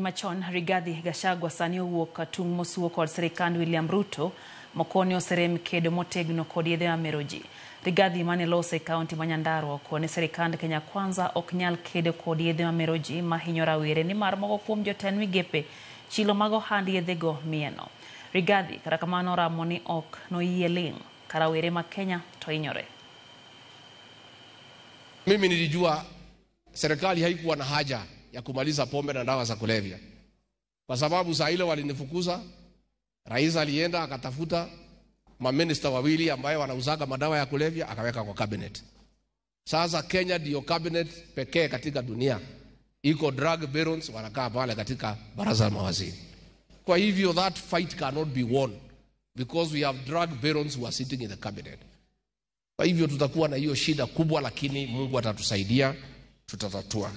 Machon Rigathi Gachagua sani owuok tung' mosuo kod sirikand William Ruto mokoni oserem kedo motegno kod yedhe mamero ji. Rigathi mane loso e kaunti ma Nyandarua okone sirikand Kenya Kwanza ok nyal kedo kod yedhe mamero ji mahinyo rawere nimar moko kuom jotend migepe chilo mag ohand yedhego mieno. Rigathi kata kamano oramo ni ok noyie ling' ka rawere ma Kenya to hinyore. Mimi nilijua serikali haikuwa na haja ya kumaliza pombe na dawa za kulevya, kwa sababu saa ile walinifukuza, rais alienda akatafuta maminista wawili ambayo wanauzaga madawa ya kulevya akaweka kwa cabinet. Sasa Kenya ndiyo cabinet pekee katika dunia iko drug barons wanakaa pale katika baraza la mawaziri. Kwa hivyo that fight cannot be won because we have drug barons who are sitting in the cabinet. Kwa hivyo tutakuwa na hiyo shida kubwa, lakini Mungu atatusaidia, tutatatua.